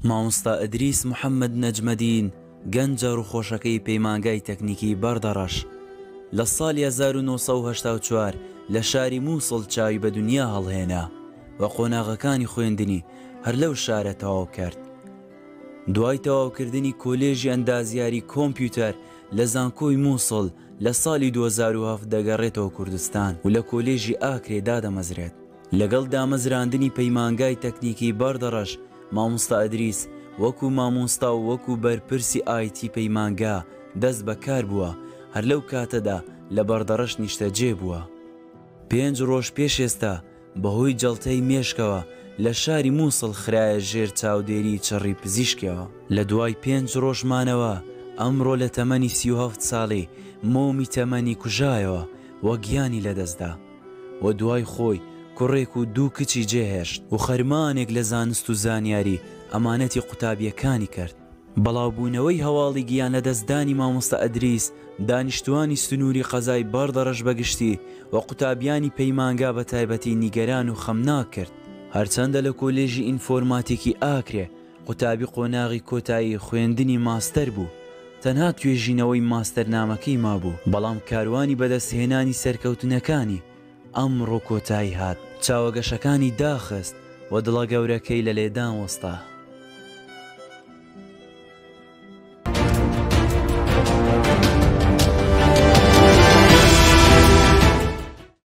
مامۆستا ئیدریس محەمەد نەجمەدین گەنجە ڕووخۆشەکەی پەیمانگای تەکنیکی بەردەڕەش لە ساڵی 1984 لە شاری مووسڵ چاوی بە دونیا هەڵهێنا و قۆناغەکانی خوێندنی هەر لەو شارە تەواو کرد. دوای تەواوکردنی کۆلێژی ئەندازیاری کۆمپیوتەر لە زانکۆی مووسڵ لە ساڵی 2007 دەگەڕێتەوە کوردستان و لە کۆلێژی ئاکرێ دادەمەزرێت. لەگەڵ دامەزراندنی پەیمانگای تەکنیکی بەردەڕەش، مامۆستا ئیدریس وەکو مامۆستا و وەکو بەرپرسی ئایتی پەیمانگا دەست بە کار بووە، هەر لەو کاتەدا لە بەردەڕەش نیشتەجێ بووە. پێنج ڕۆژ پێش ئێستا بەهۆی جەڵتەی مێشکەوە لە شاری موسڵ خرایە ژێر چاودێری چڕی پزیشکیەوە. لە دوای پێنج ڕۆژ مانەوە، ئەمڕۆ لە تەمەنی 37 ساڵی مۆمی تەمەنی کوژایەوە و گیانی لەدەستدا. و دوای خۆی کوڕێک و دوو کچی جێهێشت و خەرمانێک لە زانست و زانیاری ئەمانەتی قوتابییەکانی کرد. بڵاوبوونەوەی هەواڵی گیانلەدەستدانی مامۆستا ئەدریس، دانیشتووانی سنووری قەزای بەڕدەڕەش بە گشتی و قوتابیانی پەیمانگا بە تایبەتی نیگەران و خەمناک کرد. هەرچەندە لە کۆلێژی ئینفۆرماتیکی ئاکرێ قوتابی قۆناغی کۆتایی خوێندنی ماستەر بوو، تەنها توێژینەوەی ماستەرنامەکەی مابوو، بەڵام کاروانی بەدەستهێنانی سەرکەوتنەکانی ئەمڕۆ کۆتایی هات، چاوە گەشەکانی داخست و دڵە گەورەکەی لە لێدان وەستا.